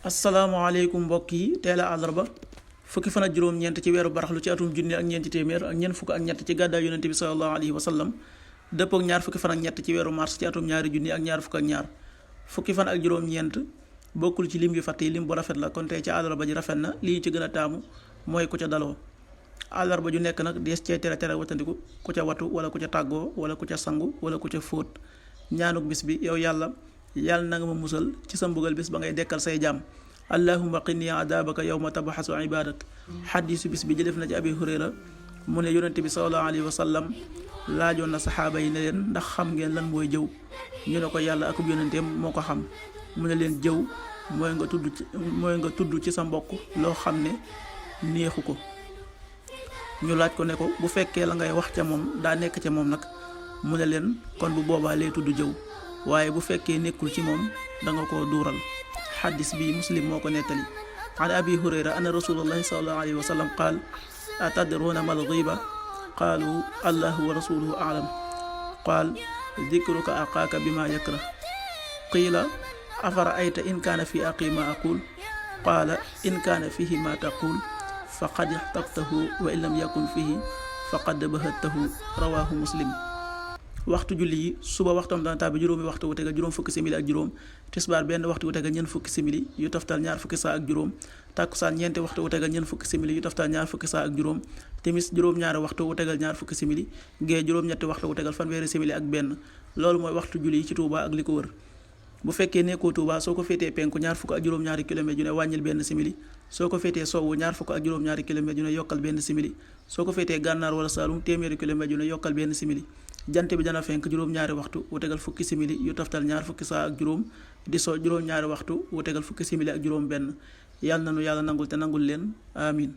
asalaamaaleykum mbokk yi teel a àllarba fukki fan ak juróom-ñeent ci weeru baraxlu ci atum junni ak ñeenti téeméer ak ñeent fukk ak ñett ci gàddaay yonente bi sallallahu alayhi wa sallam dëppoo ak ñaar fukki fan ak ñett ci weeru mars ci atum ñaari junni ak ñaar fukk ak ñaar fukki fan ak juróom-ñeent bokkul ci lim yu fàtte yi lim bu rafet la kon tey ci àllarba ji rafet na lii ci gën a taamu mooy ku ca daloo àllarba ju nekk nag dees cee tere watandiku ku ca watu wala ku ca tàggoo wala ku ca sangu wala ku ca fóot ñaanuk bis bi yow yàlla na nga ma musal ci sa mbugal bis ba ngay dekkal say jaam allahumma qini adabaka yawma tabxasu ibadak xadiisu bis bi jëlef na ci abi hurayra mu ne yonente bi sallallahu alayhi wa sallam laajoon na saxaaba yi ne leen ndax xam ngeen lan mooy jëw ñu ne ko yàlla akub yonenteem moo ko xam mu ne leen jëw mooy nga tudd ci sa mbokk loo xam ne neexu ko ñu laaj ko ne ko bu fekkee la ngay wax ca moom daa nekk ca moom nag mu ne leen kon bu boobaa lay tudd jëw waaye bu fekkee nekkul ci moom danga ko duural xaddis bi muslim moo ko nettali an abi hurayra anna rasulullahi sallallahu alayhi wa sallam qaal atadruuna mal ghiba qaalu allahu wa rasuluhu a'lam qaal dikruka aqaaka bima yakrah qiila afara'ayta in kaana fi aqi ma aqul qaala in kaana fihi ma taqul faqad ixtabtahu wa in lam yakun fihi faqad bahattahu rawahu muslim waxtu julli yi suba waxtam dana tàbbi juróomi waxtu wu tegal juróom fukki simili ak juróom tisbaar benn waxtu wu tegal ñeent fukki simili yu toftal ñaar fukki saa ak juróom tàkkusaan ñeenti waxtu wu tegal ñeent fukki simili yu toftal ñaar fukki saa ak juróom timis juróom-ñaari waxtu wu tegal ñaar fukki simili gee juróom-ñetti waxtu wu tegal fanweeri simili ak benn loolu mooy waxtu julli yi ci Touba ak li ko wër bu fekkee nekkoo Touba soo ko féetee penku ñaar fukk ak juróom-ñaari kilomètre ju ne wàññil benn simili soo ko féetee sowwu ñaar fukk ak juróom-ñaari kilomètre ju ne yokkal benn simili soo ko féetee gànnaar wala Saalum téeméeri kilomètre ju ne yokkal benn simili jant bi dana fenk juróom-ñaari waxtu wu tegal fukki simili yu toftal ñaar fukki saa ak juróom di so juróom-ñaari waxtu wu tegal fukki simili ak juróom benn yàlla na nu yàlla nangul te nangul leen amin